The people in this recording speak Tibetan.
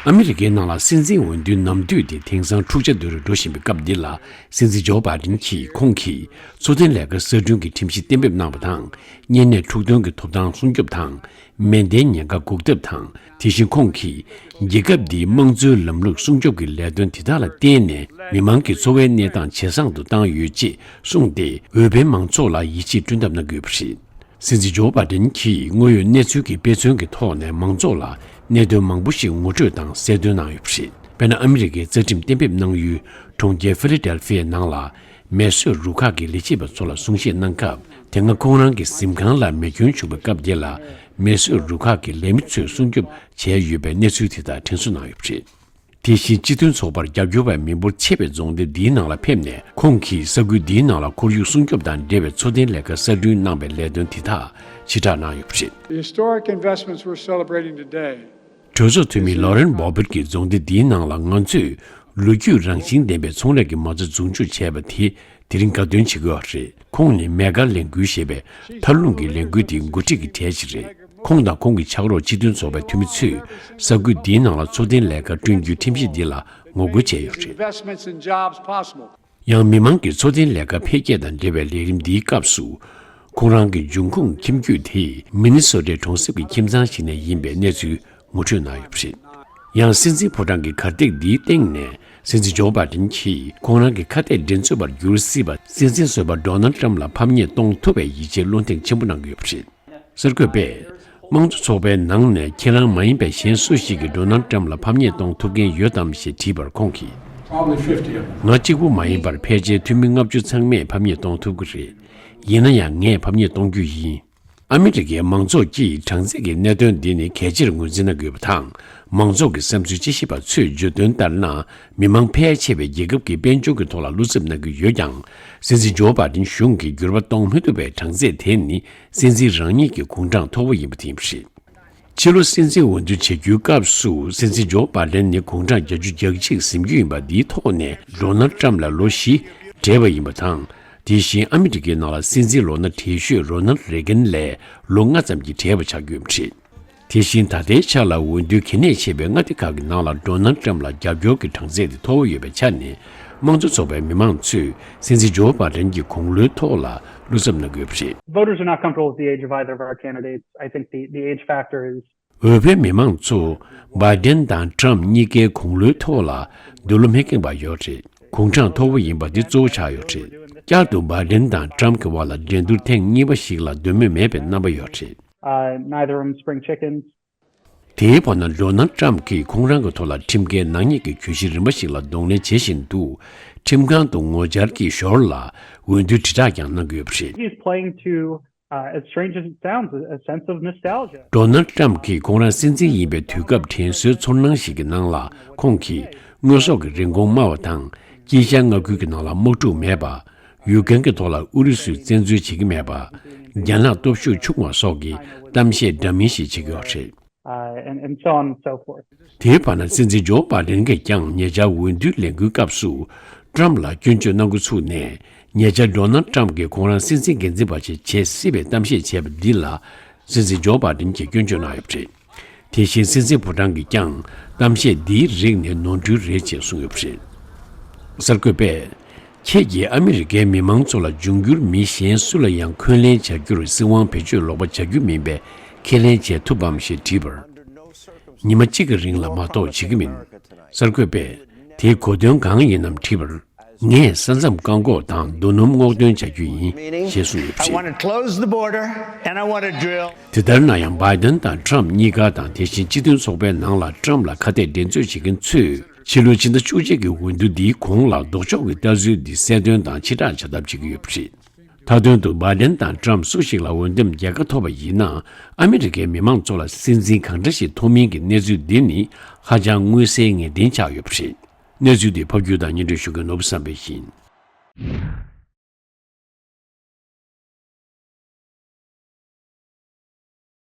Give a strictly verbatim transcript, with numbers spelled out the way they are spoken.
ཨ་མི་རི་ཀའི་ནང་ལ་སྲིད་འཛིན་འོས་བསྡུའི་ནམ་དུས་དེ་དེང་སང་འཁྲུག་ཆ་དུ་རུ་འགྲོ་བཞིན་པའི་སྐབས་འདི་ལ། སྲིད་འཛིན་ཇོ་བྷའི་ཌེན་གྱིས་ཁོང་གིས་འཚོ་རྟེན་ལས་ཀ་གསར་སྐྲུན་གྱི་ཁྲིམས་གཞི་གཏན་འབེབས་གནང་བ་དང་། གཉན་ནད་འཁྲུག་དོན་གྱི་ཐོབ་ཐང་སྲུང་སྐྱོབ་དང་། མེ་མདའི་ཉེན་ཁ་འགོག་ཐབས་དང་། དེ་བཞིན་ཁོང་གིས་རྒྱལ་ཁབ་འདིའི་དམངས་གཙོའི་ལམ་ལུགས་སྲུང་སྐྱོབ་ཀྱི་ལས་དོན་དེ་དག་ལ་བརྟེན་ནས། མི་མང་གི་འཚོ་བའི་གནས་སྟངས་ཇེ་བཟང་དུ་བཏང་ཡོད་ཅེས་གསུངས་ཏེ། འོས་འཕེན་མང་ཚོགས་ལ་ཡིད་ཆེས་བསྐྲུན་ཐབས་གནང་གི་ཡོད་པ་རེད། སྲིད་འཛིན་ཇོ་བྷའི་ཌེན་གྱིས་དངོས་ཡོད་གནས་ཚུལ་གྱི་དཔེ་མཚོན་གྱི་ཐོག་ནས་མང་ཚོགས་ལ་གནད་དོན་མང་པོ་ཞིག་ངོ་སྤྲོད་དང་གསལ་སྟོན་གནང་ཡོད་པ་རེད། དཔེར་ན། ཨ་མི་རི་ཀའི་རྩ་ཁྲིམས་གཏན་འབེབས་གནང་ཡུལ་གྲོང་ཁྱེར་ཕི་ལེ་ཌེལ་ཕི་ཡའི་ནང་ལ། མེ་གསོད་རུ་ཁག་གི་ལས་བྱེད་པ་ཚོ་ལ་གསུང་བཤད་གནང་སྐབས། དེ་སྔ་ཁོང་རང་གི་གཟིམ་ཁང་ལ་མེ་སྐྱོན་བྱུང་བའི་སྐབས་དེ་ལ། མེ་གསོད་རུ་ཁག་གི་ལས་མི་ཚོས་སྲུང་སྐྱོབ་བྱས་ཡོད་པའི་གནས་ཚུལ་དེ་དག་དྲན་གསོ་གནང་ཡོད་པ་རེད། དེ་བཞིན་སྤྱི་མཐུན་ཚོགས་པར་རྒྱབ་སྐྱོར་བའི་མི་འབོར་ཆེ་བའི་རྫོང་སྡེ་འདིའི་ནང་ལ་ཕེབས་ནས། ཁོང་གིས་ས་ཁུལ་འདིའི་ནང་ལ་ཁོར་ཡུག་སྲུང་སྐྱོབ་དང་འབྲེལ་བའི་འཚོ་རྟེན་ལས་ཀ་གསར་སྐྲུན་གནང་བའི་ལས་དོན་དེ་དག་ཕྱིར་བསྒྲགས་གནང་ཡོད་པ་རེད། The historic investments we're celebrating today གྲོས་ཚོགས་འཐུས་མི་ལོ་རེན་བྷོ་བེད་ཀྱིས་རྫོང་སྡེ་འདིའི་ནང་ལ་ང་ཚོས་ལོ་རྒྱུས་རང་བཞིན་ལྡན་པའི་ཚོང་ལས་ཀྱི་མ་རྩ་འཛུགས་འཇུག་བྱས་པ་དེ་དེ་རིང་དགའ་སྟོན་བྱེད་ཀྱི་ཡོད་རེད། ཁོང་ནི་མེ་གྷ་ལས་འགུལ་ཞེས་པའི་མཐའ་ལྷུང་གི་ལས་འགུལ་དེའི་འགོ་ཁྲིད་ཀྱི་གྲས་ཤིག་རེད། ཁོང་དང་ཁོང་གི་ཕྱག་རོགས་སྤྱི་མཐུན་ཚོགས་པའི་འཐུས་མི་ཚོས་ས་ཁུལ་འདིའི་ནང་ལ་འཚོ་རྟེན་ལས་ཀ་བསྐྲུན་རྒྱུའི་ཁྲིམས་གཞི་འདི་ལ་ངོ་རྒོལ་བྱས་ཡོད་རེད། Investments and jobs possible. ཡང་མི་མང་གི་འཚོ་རྟེན་ལས་ཀ་འཕེལ་རྒྱས་དང་འབྲེལ་བའི་ལས་རིམ་འདིའི་སྐབས་སུ། ཁོང་རང་གི་འབྱུང་ཁུངས་ཁྱིམ་རྒྱུད་དེ་མི་ནི་སོ་ཊའི་གྲོང་གསེབ་ཀྱི་ཁྱིམ་ཚང་ཞིག་ནས་ཡིན་པའི་གནས་ཚུལ་ངོ་སྤྲོད་གནང་ཡོད་པ་རེད། ཡང་སྲིད་འཛིན་ཕོ་བྲང་གི་གར་སྟེགས་འདིའི་སྟེང་ནས་སྲིད་འཛིན་ཇོ་བྷའི་ཌེན་གྱིས་ཁོང་རང་གི་ཁ་གཏད་འགྲན་རྩོད་པར་འགྱུར་སྲིད་པ་སྲིད་འཛིན་གསར་པ་ཌོ་ནལ་ཊམ་ལ་ཕམ་ཉེས་གཏོང་ཐུབ་པའི་ཡིད་ཆེས་བློ་གདེང་ཆེན་པོ་གནང་གི་ཡོད་པ་རེད། གསར་འགོད་པས། དམངས་གཙོ་ཚོགས་པའི་ནང་ནས་ཁྱེད་རང་མ་ཡིན་པའི་གཞན་སུ་ཞིག་གིས་ཌོ་ནལ་ཊམ་ལ་ཕམ་ཉེས་གཏོང་ཐུབ་མཁན་ཡོད་དམ་ཞེས་དྲིས་པར་ཁོང་གིས། Probably fifty of them. ང་གཅིག་པུ་མ་ཡིན་པར་ཕལ་ཆེར་འཐུས་མི་ལྔ་བཅུ་ཚང་མས་ཕམ་ཉེས་གཏོང་ཐུབ་ཀྱི་རེད། ཡིན་ན་ཡང་ངས་ཕམ་ཉེས་གཏོང་རྒྱུ་ཡིན། ཨ་མི་རི་ཀའི་མང་ཚོགས་ཀྱིས་གྲངས་རྩིས་ཀྱི་གནད་དོན་འདི་ནི་གལ་ཆེར་ངོས་འཛིན་གནང་དགོས་པ་དང་། མང་ཚོགས་ཀྱི་བསམ་ཚུལ་དཔྱད་ཞིབ་པ་ཚོས་བརྗོད་དོན་ལྟར་ན། མི་མང་ཕལ་ཆེ་བས་རྒྱལ་ཁབ་ཀྱི་དཔལ་འབྱོར་གྱི་ཐོག་ལ་བློ་འཚབ་གནང་གི་ཡོད་ཀྱང་། སྲིད་འཛིན་ཇོ་བྷའི་ཌེན་གཞུང་གིས་འགྱུར་བ་གཏོང་མི་ཐུབ་པའི་གྲངས་རྩིས་དེ་ནི། སྲིད་འཛིན་རང་ཉིད་ཀྱི་དགུང་གྲངས་མཐོ་བོ་ཡིན་པ་དེ་ཡིན་པ་རེད། ཕྱི་ལོ་སྲིད་འཛིན་འོས་བསྡུ་བྱེད་རྒྱུའི་སྐབས་སུ། སྲིད་འཛིན་ཇོ་བྷའི་ཌེན་ནི་དགུང་གྲངས་བརྒྱད་ཅུ་གྱ་གཅིག་ཟིན་རྒྱུ་ཡིན་པ་འདིའི་ཐོག་ནས། ཌོ་ནལ་ཊམ་ལ་ལོ་བཞི་བགྲེས་པ་ཡིན་པ་དང་། དེ་བཞིན་ཨ་མི་རི་ཀའི་ནང་ལ་སྲིད་འཛིན་ལོ་ན་བགྲེས་ཤོས་རོ་ནལ་རེ་གན་ལས་ལོ་ལྔ་ཙམ་གྱིས་བགྲེས་པ་ཆགས་རྒྱུ་ཡིན་པ་རེད། དེ་བཞིན་ད་ལྟའི་ཆ་ལ་འོས་བསྡུའི་གལ་གནད་ཆེ་བའི་མངའ་སྡེ་ཁག་གི་ནང་ལ་ཌོ་ནལ་ཊམ་ལ་རྒྱབ་སྐྱོར་གྱི་གྲངས་ཚད་དེ་མཐོ་བོ་ཡོད་པའི་ཆ་ནས། དམངས་གཙོ་ཚོགས་པའི་མི་མང་ཚོས་སྲིད་འཛིན་ཇོ་བྷའི་ཌེན་གྱི་དགུང་ལོའི་ཐོག་ལ་བློ་འཚབ་གནང་གི་ཡོད་པ་རེད། Voters are not comfortable with the age of either of our candidates. I think the, the age factor is འོས་འཕེན་མི་མང་ཚོ་བྷའི་ཌེན་དང་ཊམ་གཉིས་ཀའི་དགུང་ལོའི་ཐོག་ལ་འདོད་བློ་མི་ཁེངས་པ་ཡོད་རེད། དགུང་གྲངས་མཐོ་བོ་ཡིན་པ་འདི་གཙོ་བོ་ཆགས་ཡོད་རེད། བསྐྱར་དུ་བྷའི་ཌེན་དང་ཊམ་གྱི་བར་ལ་འགྲན་བསྡུར་ཐེངས་གཉིས་པ་ཞིག་ལ་འདོད་མོས་མེད་པའི་རྣམ་པ་ཡོད་རེད། Uh, neither of them spring chickens. དེའི་བར་ན་ཌོ་ནལ་ཊམ་གྱིས་ཁོང་རང་གི་ཐོག་ལ་ཁྲིམས་འགལ་ནག་ཉེས་ཀྱི་གྱོད་གཞི་རིམ་པ་ཞིག་ལ་གདོང་ལེན་བྱེད་བཞིན་འདུག་ཁྲིམས་ཁང་དུ་ངོ་བཅར་གྱི་ཞོར་ལ་འོས་བསྡུའི་དྲིལ་བསྒྲགས་ཀྱང་གནང་གི་ཡོད་པ་རེད། He's playing to, uh, as strange as it sounds, a sense of nostalgia. ཌོ་ནལ་ཊམ་གྱིས་ཁོང་རང་སྲིད་འཛིན་ཡིན་པའི་དུས་སྐབས་དྲན་གསོའི་ཚོར་སྣང་ཞིག་གི་ནང་ལ། ཁོང་གིས་དངོས་ཟོག་གི་རིན་གོང་དམའ་བ་དང་། དཀྱིལ་ཤར་མངའ་ཁུལ་གྱི་ནང་ལ་དམག་འཁྲུག་མེད་པ། ཡུཀ་རེན་གྱི་ཐོག་ལ་ཨུ་རུ་སུས་བཙན་འཛུལ་བྱེད་ཀྱི་མེད་པ། རྒྱ་ནག་སྟོབས་ཤུགས་ཆུང་བ་སོགས་ཀྱི་གཏམ་བཤད་འདྲ་མིན་ཞིག་བྱེད་ཀྱི་ཡོད་རེད། Uh, and, and so on and so forth. དེའི་བར་ན་སྲིད་འཛིན་ཇོ་བྷའི་ཌེན་གྱིས་ཀྱང་ཉེ་ཆར་འོས་བསྡུའི་ལས་འགུལ་སྐབས་སུ་ཊམ་ལ་སྐྱོན་བརྗོད་གནང་འགོ་ཚུགས་ནས། ཉེ་ཆར་ཌོ་ནལ་ཊམ་གྱིས་ཁོང་རང་སྲིད་འཛིན་འགན་འཛིན་པ་ཞིག་བྱེད་སྲིད་པའི་གཏམ་བཤད་བྱས་པ་འདི་ལ་སྲིད་འཛིན་ཇོ་བྷའི་ཌེན་གྱིས་སྐྱོན་བརྗོད་གནང་ཡོད་པ་རེད། དེ་བཞིན་སྲིད་འཛིན་ཕོ་བྲང་གིས་ཀྱང་གཏམ་བཤད་འདིའི་རིགས་ནི་ནོར་འཁྲུལ་རེད་ཅེས་གསུངས་ཡོད་པ་རེད། གསར་འགོད་པས། ཁྱེད་ཀྱིས་ཨ་མི་རི་ཀའི་མི་མང་ཚོ་ལ་འབྱུང་འགྱུར་མི་གཞན་སུ་ལ་ཡང་འཁོན་ལན་བྱ་རྒྱུར་སྲིད་དབང་བེད་སྤྱོད་ལོག་པ་བྱ་རྒྱུ་མིན་པའི་ཁས་ལེན་བྱེད་ཐུབ་བམ་ཞེས་དྲིས་པར། ཉི་མ་གཅིག་གི་རིང་ལ་མ་གཏོགས་བྱེད་ཀྱི་མིན། གསར་འགོད་པས་དེའི་གོ་དོན་གང་ཡིན་ནམ་དྲིས་པར། ངས་ས་མཚམས་བཀག་འགོག་དང་རྡོ་སྣུམ་སྔོག་འདོན་བྱ་རྒྱུ་ཡིན་ཞེས་གསུངས་ཡོད་པ་I རེད། Want to close the border and I want to drill. དེ་ལྟར་ན་ཡང་བྷའི་ཌེན་དང་ཊམ་གཉིས་ཀ་དང་། དེ་བཞིན་སྤྱི་མཐུན་ཚོགས་པའི་ནང་ལ་ཊམ་ལ་ཁ་གཏད་འགྲན་རྩོད་བྱེད་མཁན་ཚོས། ཕྱི་ལོའི་ཕྱི་ཟླ་བཅུ་གཅིག་གི་འོས་བསྡུ་འདིའི་གོང་ལ་ལྡོག་ཕྱོགས་ཀྱི་ལྟ་ཚུལ་འདི་གསལ་སྟོན་དང་ཕྱིར་བསྒྲགས་བྱ་ཐབས་བྱེད་ཀྱི་ཡོད་པ་རེད། མཐའ་དོན་དུ་བྷའི་ཌེན་དང་ཊམ་སུ་ཞིག་ལ་འོས་འདེམས་རྒྱལ་ཁ་ཐོབ་པ་ཡིན་ན། ཨ་མི་རི་ཀའི་མི་མང་ཚོ་ལ་སྲིད་འཛིན་གང་འདྲ་ཞིག་ཐོབ་མིན་གྱི་གནས་ཚུལ་འདི་ནི་ཧ་ཅང་མངོན་གསལ་ངེས་གཏན་ཆགས་ཡོད་པ་རེད། གནས་ཚུལ་འདི་ཕབ་སྒྱུར་དང་སྙན་སྒྲོན་ཞུ་མཁན་ནོར་བུ་བསམ་འཕེལ་ཡིན།